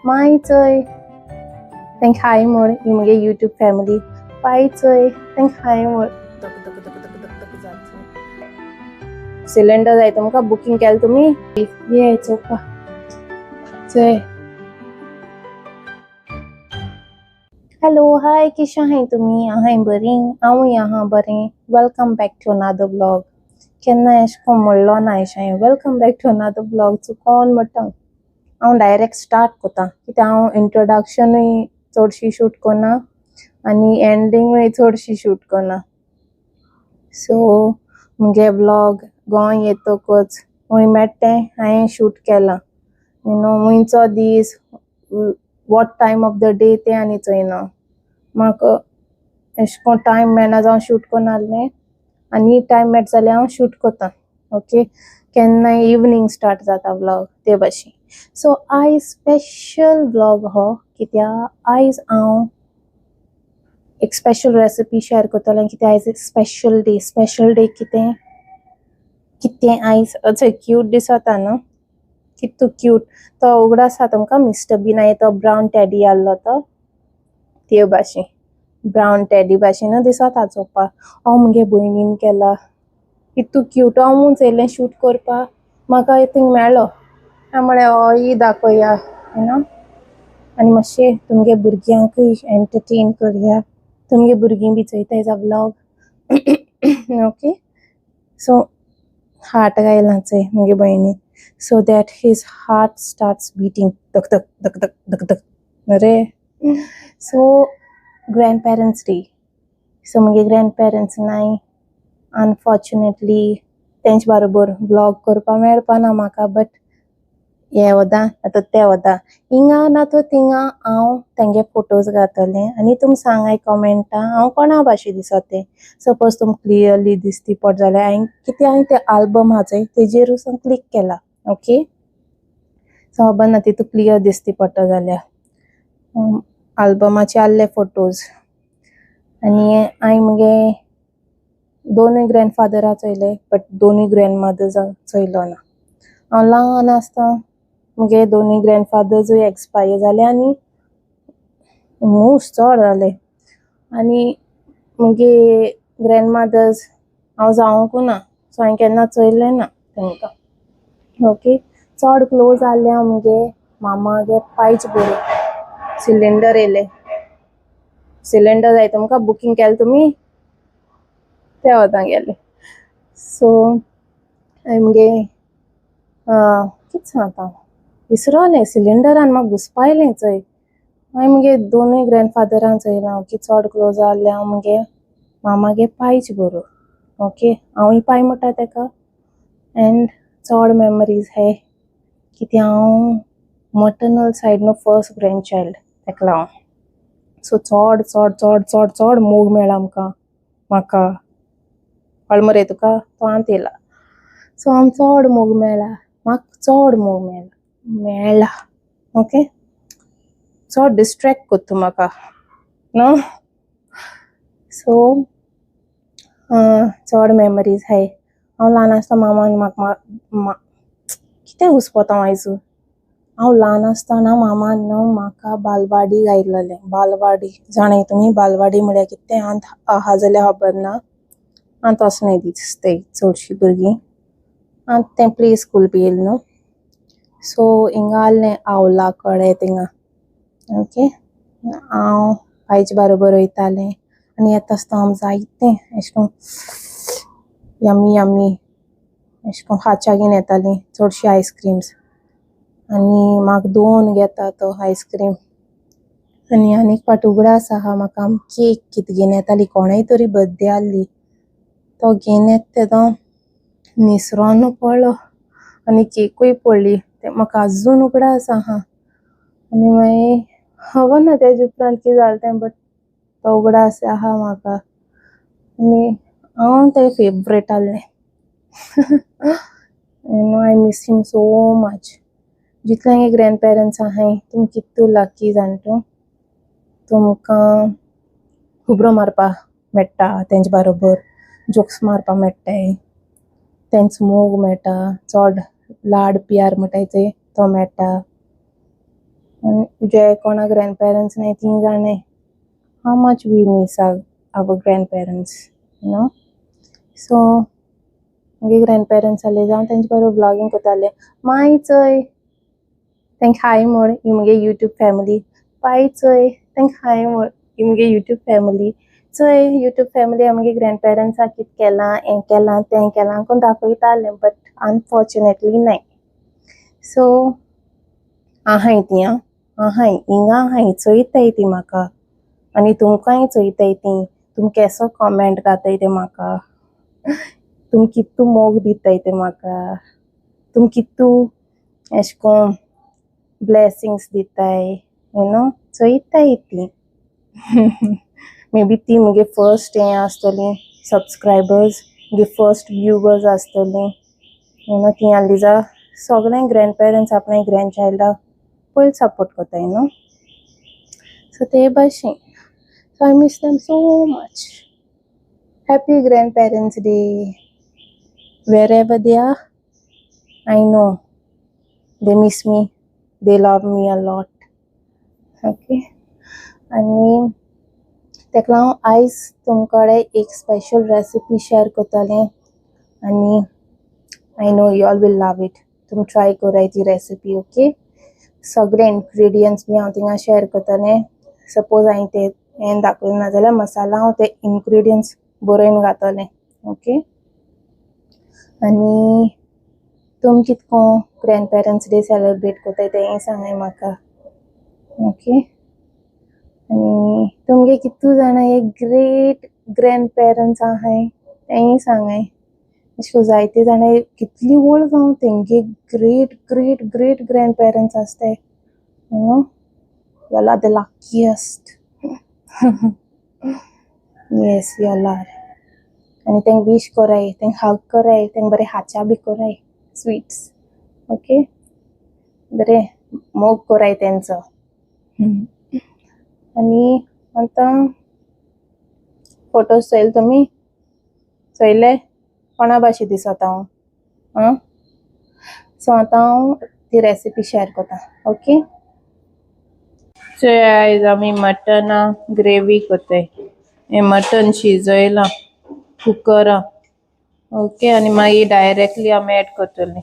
माय चोय तेंक हाय म्हण. ही मुगे यूट्यूब फॅमिली. पाय चोय तेंक हाय म्हण. धक धक धक धक धक धक जाता. सिलिंडर जाय तुमकां? बुकींग केलें तुमी? ये चोवपा चोय. हॅलो हाय, केशें आहाय तुमी? आहाय बरीं? हांवूय आहा बरें. Welcome back to another vlog. केन्ना एशें कोन्न म्हणलो ना एशें हांवें, welcome back to another vlog. चुकोन म्हणटा. हांव डायरेक्ट स्टार्ट कोता, कित्याक हांव इंट्रोडक्शनूय चडशी शूट कोन्ना आनी एंडिंगूय चडशी शूट कोन्ना. सो मुगे व्लॉग गोंय येतकच खूंय मेळटा तें हांवें शूट केलां. You know खुंयचो दीस, what time of the day तें आनी चोयना. म्हाका एशें कोन्न टायम मेळना जावं शूट कोन्ना आहलें आनी टायम मेळटा जाल्यार हांव शूट कोत्ता. ओके, केन्नाय इवनींग स्टार्ट जाता व्लॉग ते भाशेन. सो आयज स्पेशल व्लॉग हो, कित्याक आयज हांव एक स्पेशल रेसिपी शेअर करतलें, कित्याक आयज एक स्पेशल डे. स्पेशल डे कितें कितें आयज अशें क्यूट दिसता न्हू? कितू क्यूट तो. उगडास आसा तुमकां मिस्टर बीन तो ब्रावन टॅडी आहलो तो? ते भाशेन, ब्रावन टॅडी भाशेन दिसता चोवपाक. हांव मुगे भयणीन केला. कितू क्यूट. हांव चोयलें शूट करपाक, म्हाका थिंग मेळ्ळो. हांवें म्हळें होय दाखोवया you know आनी मातशें तुमगे भुरग्यांकूय एंटरटेन करया. तुमगे भुरगीं बी चोयताय जा व्लॉग. ओके, सो हार्ट घायलां चोय मुगे भयणीन, so that his heart starts beating धक धक धक धक धक धक. अरे, so grand parents day. So मुगे ग्रँड पेरंट्स नाय अनफॉर्चुनेटली. तेंचे बरोबर व्लॉग करपाक मेळपाना म्हाका, बट हे वता आतां ते वता हिंगा ना तर थिंगा हांव तेंगे फोटोज घातलें आनी तुमी सांगाय कमेंटा हांव कोणा भाशेन दिसता तें. सपोज तुमकां क्लियरली दिसती पडत जाल्यार हांवें कितें, हांवें तें आल्बम आहा चोय तेजेर वचून क्लीक केला. ओके, सो खबर ना तितू क्लियर दिसती पडटा जाल्यार. आल्बमाचे आहले फोटोज. आनी हांवें मुगे दोनूय ग्रँडफादरा चोयले, बट दोनूय ग्रँडमदर्साक चोयलो ना. हांव ल्हान आसतना मुगे दोनूय ग्रँडफादर्सूय एक्सपायर जाले आनी मूस चड जाले. आनी मुगे ग्रँडमदर्स हांव जावंकू ना, सो हांवें केन्ना चोयलें ना तांकां. ओके, चड क्लोज आहलें हांव मुगे मामागे पायच बरोबर. सिलिंडर येयले. सिलिंडर जाय तुमकां? बुकींग केलें तुमी? ते वता गेले. सो हांवें मुगे कितें सांगता, विसरोलें. सिलिंडरान म्हाका घुसपायलें चोय. हांवें मुगे दोनूय ग्रँडफादरांक चोयलां की चड क्लोज आहलें हांव मुगे मामागे पायच बरोबर. ओके, हांवूय पाय म्हणटा तेका. एंड चड मेमरीज हे, कित्याक हांव मटर्नल सायड न्हू फर्स्ट ग्रँड चायल्ड तेका लागून. सो चड चड चड चड चड मोग मेळ्ळा आमकां. म्हाका कळ्ळें मरे तुका? तो आंत येयला. सो आमकां चड मोग मेळ्ळा, म्हाका चड मोग मेळ्ळा मेळ्ळा. ओके, चड डिस्ट्रेक्ट कोत्ता म्हाका न्हू. सो चड मेमरीज हाय. हांव ल्हान आसतना मामान म्हाका, कितें घुसपोता हांव आयज, हांव ल्हान आसतना मामान न्हू म्हाका बालवाडी घायलेलें. बालवाडी जाणाय तुमी? बालवाडी म्हळ्यार कितें तें आंत आहा जाल्यार खबर ना. आतां तशें दिसताय चडशीं भुरगीं. आतां तें प्ले स्कूल बी येयलें न्हू. सो हिंगा आहलें आवला कडेन थिंगा. ओके, हांव पायचे बरोबर वयतालें आनी येता आसतना हांव जायतें एशें कोन्न यम्मी यम्मी एशें कोन्न खाच्या घेवन येतालीं, चडशीं आयस्क्रीम्स. आनी म्हाका दोन घेता तो आयस्क्रीम. आनी आनी एक फावट उगडास आहा म्हाका, केक कितें घेवन येताली, कोणाय तरी बर्थडे आहली. तो घेवन येता तेदो निसरोन पडलो आनी केकूय पडली. तें म्हाका आजून उगडास आहा. आनी मागीर खबर ना तेजे उपरांत कितें जालें तें, बट तो उगडास आहा म्हाका. आनी हांव तें फेवरेट आहलें. You know, I miss him so much. जितले ग्रँड पेरंट्स आहाय, तुमी कितू लकी जाण तूं. तुमकां खबरो मारपाक मेळटा तेंचे बरोबर, जोक्स मारपाक मेळटाय, तेंचो मोग मेळटा, चड लाड प्यार म्हणटाय ते तो मेळटा. आनी जे कोणा ग्रँड पेरंट्स नाय ती जाणाय how much we miss our grandparents, you know. So मुगे ग्रँड पेरंट्स आसले जावं तेंचे बरोबर व्लॉगींग करतालें. माय चोय तेंका हाय म्हण, ही मुगे युट्यूब फॅमिली. पाय चोय तेंका हाय म्हण, ही मुगे युट्यूब फॅमिली. चोय युट्यूब फॅमिली, हांव मुगे ग्रँड पेरंट्साक कितें केलां, हें केलां, तें केलां कोण दाखयतालें, बट अनफॉर्चुनेटली नाय. सो आहाय ती, आं, आहाय हिंगा आहाय, चोयताय ती म्हाका आनी तुमकांय चोयताय ती. तुमी केसो कॉमेंट घाताय ते म्हाका, तुमी कितू मोग दिताय ते म्हाका, तुमी कितू एशें कोन्न ब्लेसिंग्स दिताय, you know, चोयताय ती. मे बी ती मुगे फर्स्ट हें आसतली सबस्क्रायबर्स, मुगे फर्स्ट व्यूवर्स आसतली, you know. ती आहली जा सगळे ग्रँड पेरंट्स आपणे ग्रँड चायल्डाक पयलीं सपोर्ट करताय न्हू. सो ते भाशेन. So I miss them so much. Happy Grandparents Day. Wherever they are, I know they miss me. They love me a lot. Okay. आनी तेका लागून आयज तुमकडे एक स्पेशल रेसिपी शेअर करतलें आनी I know you all will love it. तुमी try कराय ती रेसिपी, ओके. सगळे इन्ग्रेडियंट्स बी हांव थिंगा शेअर करतलें. सपोज हांवें ते हें दाखयलें ना जाल्यार मसाला हांव ते इन्ग्रेडियंट्स बरोवन घातलें, ओके. आनी तुमी कितको ग्रँड पेरंट्स डे सेलिब्रेट करताय तेंय सांगाय म्हाका, ओके. आनी तुमगे कितू जाणां एक ग्रेट ग्रँड पेरंट्स आहाय तेंय सांगाय. अशें करून जायते जाणां कितली वळख हांव तेंगे great great great grand parents आसताय, you know. Y'all are the luckiest. Yes, y'all are. आनी तेंका विश कराय, तेंका हग कराय, तेंका बरें हाच्या बी कराय, स्वीट्स, ओके. बरें मोग कराय तेंचो. आनी आतां फोटोज चोयले तुमी? चोयले? कोणा भाशेन दिसता हांव? आं, सो आतां हांव ती रेसिपी शेअर करता, ओके. चोय आयज आमी मटना ग्रेवी करताय. हें मटन शिजयलां कुकरा, ओके. आनी मागीर डायरेक्टली आमी एड करतली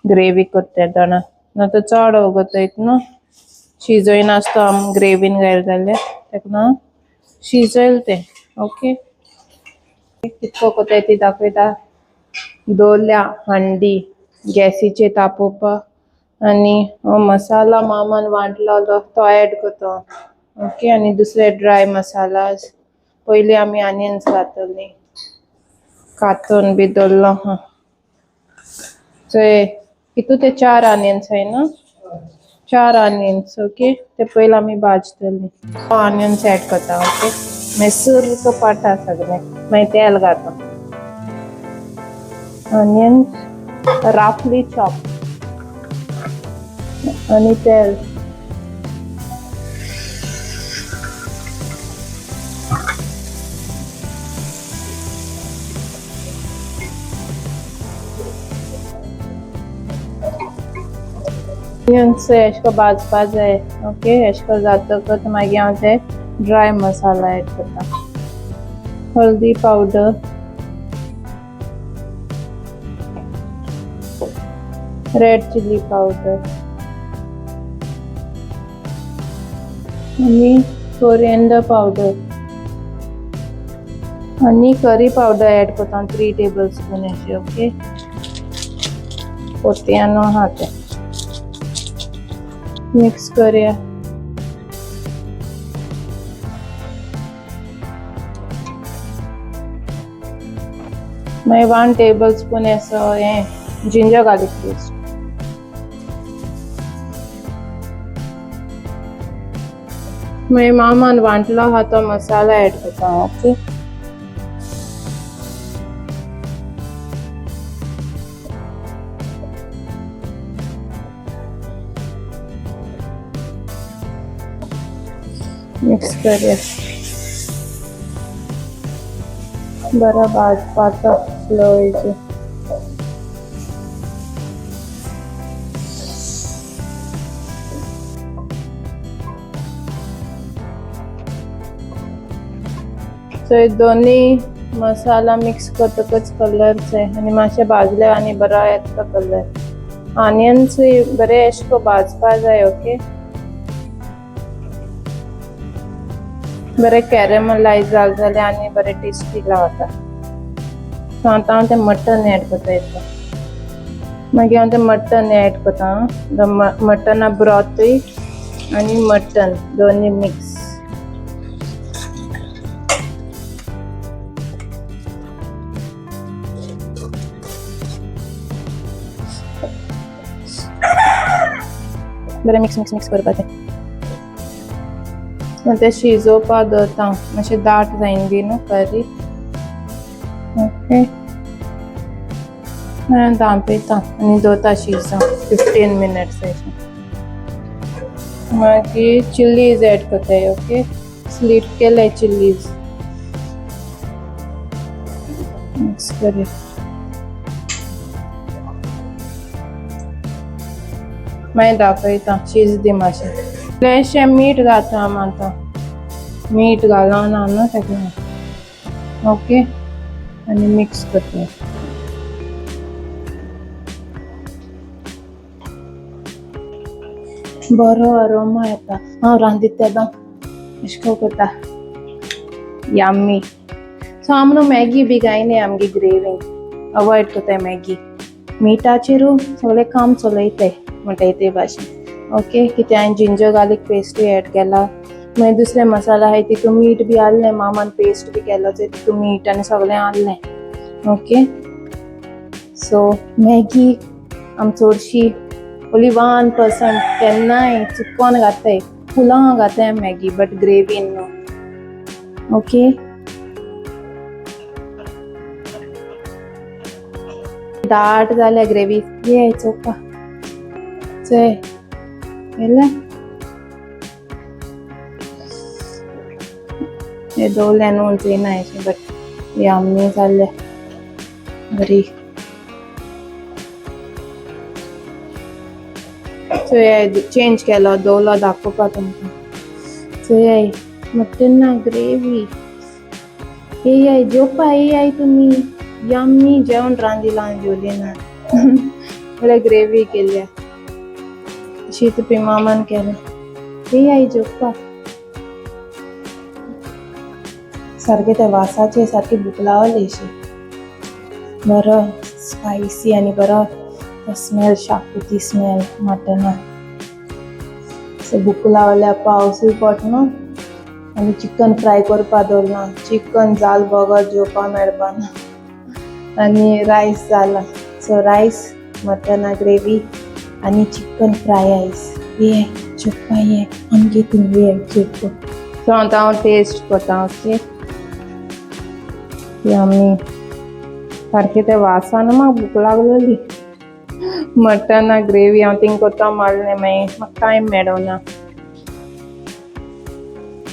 ग्रेवी करता तेन्ना, ना तर चड वगत न्हू. शिजयनासतो आमी ग्रेवीन घायले जाल्यार, तेका लागून शिजयलें तें, ओके. कितको करताय ती दाखयता. दवरल्या हांडी गॅसीचेर तापोवपाक आनी हो मसाला मामान वांटलो तो एड करता, ओके. आनी दुसरे ड्राय मसालास. पयली आमी आनियन्स घातली, कातून बी दवरलो आहा. चोय कितू ते 4 आनियन्स आहाय न्हू, 4 आनियन्स, ओके. ते पयलीं आमी भाजतली. आनियन्स एड करता, ओके. मागीर सुर्क पडटा सगळें, मागीर तेल घालता. आनियन्स राफली चॉप आनी तेल. ऑनियन्स एशें कोन्न भाजपा जाय, ओके. एशें कोन्न जातकच मागीर हांव ते ड्राय मसाला एड करता. हळदी पावडर, रेड चिली पावडर आनी कोरिएंडर पावडर आनी करी पावडर एड करता 3 टेबल स्पून अशें, ओके. पोतयानो आहा तें मिक्स करया. मागीर 1 टेबल स्पून असो हें जिंजर गार्लिक पेस्ट. मागीर मामान वांटलो आहा तो मसाला एड करता, ओके. मिक्स करूया बरो भाजपाचो स्लो हेजेर. सो हे दोन्ही मसाला मिक्स करतकच कलर चोय आनी मातशें भाजले आनी बरो येता कलर. ऑनियन्सूय बरे अशें करून भाजपा जाय. ओके, बरे कॅरमलायज जाले जाल्यार आनी बरे टेस्टी लागता. सो आतां हांव तें मटन एड करता हितून. मागीर हांव तें मटन एड करता. मटना ब्रॉथूय आनी मटन दोनी मिक्स. बरें मिक्स मिक्स मिक्स करपाचें. तें शिजोवपा दवरता, मातशें दाट जायन बी न्हू करी. ओके, धांपयता आनी दवरता शिजोवंक 15 मिनट्स अशें. मागीर चिल्लीज एड करताय. ओके, स्लिट केले चिल्लीज, मिक्स करी. मागीर दाखयता. शीज दी मातशें. इल्लेंशें मीठ घालता आमी आतां. मीठ घालून न्हू तेका. ओके, आनी मिक्स करता. बरो अरोमा येता. हांव रांदीत तेन्ना अशें करून करता. यम्मी. सो आमी न्हू मॅगी बी कांय आमगे ग्रेवींक अवॉयड करताय. मॅगी मिठाचेरू सगळें काम चलयताय म्हणटाय ते भाशेन. ओके, कितें हांवें जिंजर गार्लीक पेस्टूय एड केला. मागीर दुसरे मसाला आहाय तितून मीठ बी आहलें. मामान पेस्ट बी केलो तितून मीठ आनी सगळें आहलें. ओके, सो मॅगी आमी चडशी ओन्ली 1% केन्नाय चुकोन घाताय. पुलाव घाताय मॅगी, बट ग्रेवीन न्हू. ओके, दाट जाल्या ग्रेवी. ये चोवपा चोय येयलें. हे दवरलें न्हू चोयना अशें, बट यम्मी जाल्लें बरी. चोय, चेंज केलो दवरलो दाखोवपा तुमकां. चोयाय मटना ग्रेवी. येयाय जेवपा येयाय तुमी. यम्मी जेवण रांदिलां जेवली म्हळ्यार ग्रेवी केल्या. शीत बी मामान केलें. येयाय जेवपा. सारकें त्या वासाचे सारकी भूक लागली अशी. बरो स्पायसी आनी बरो तो स्मेल, शाकुती स्मेल मटना. सो भूक लागल्या. पावसूय पडटा न्हू आनी चिकन फ्राय करपा दवरलां. चिकन जाल बगर जेवपा मेळपाना. आनी रायस जाला. सो रायस, मटना ग्रेवी आनी चिकन फ्राय आयज. ये जेवपा ये आमगे, तुमी ये जेवपा. सो आतां हांव टेस्ट करता. Okay, yummy. सारकें ते वासान म्हाका भूक लागलेली. मटना ग्रेवी हांव थिंग करता मारलें. मागीर म्हाका टायम मेळना.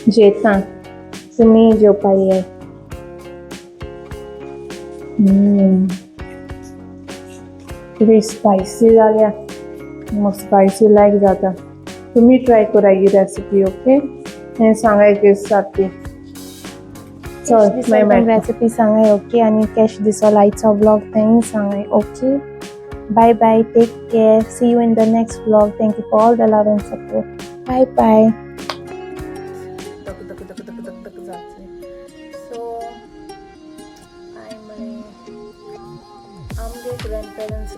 जेता, तुमी जेवपा ये. कितें स्पायसी जाल्या. म्हाका स्पायसी लायक जाता. तुमी ट्राय करा ही रेसिपी. ओके, हें सांगाय केस जाता ती. चल, मागीर रेसिपी सांगाय. ओके, आनी केश दिसलो आयचो व्लॉग तेंय सांगाय. Okay, bye bye, take care, see you in the next vlog. Thank you for all the love and support. Bye bye. धक धक धक धक धक धक जातलें. सो हांवें म्हळें आमगे ग्रँड पेरंट्स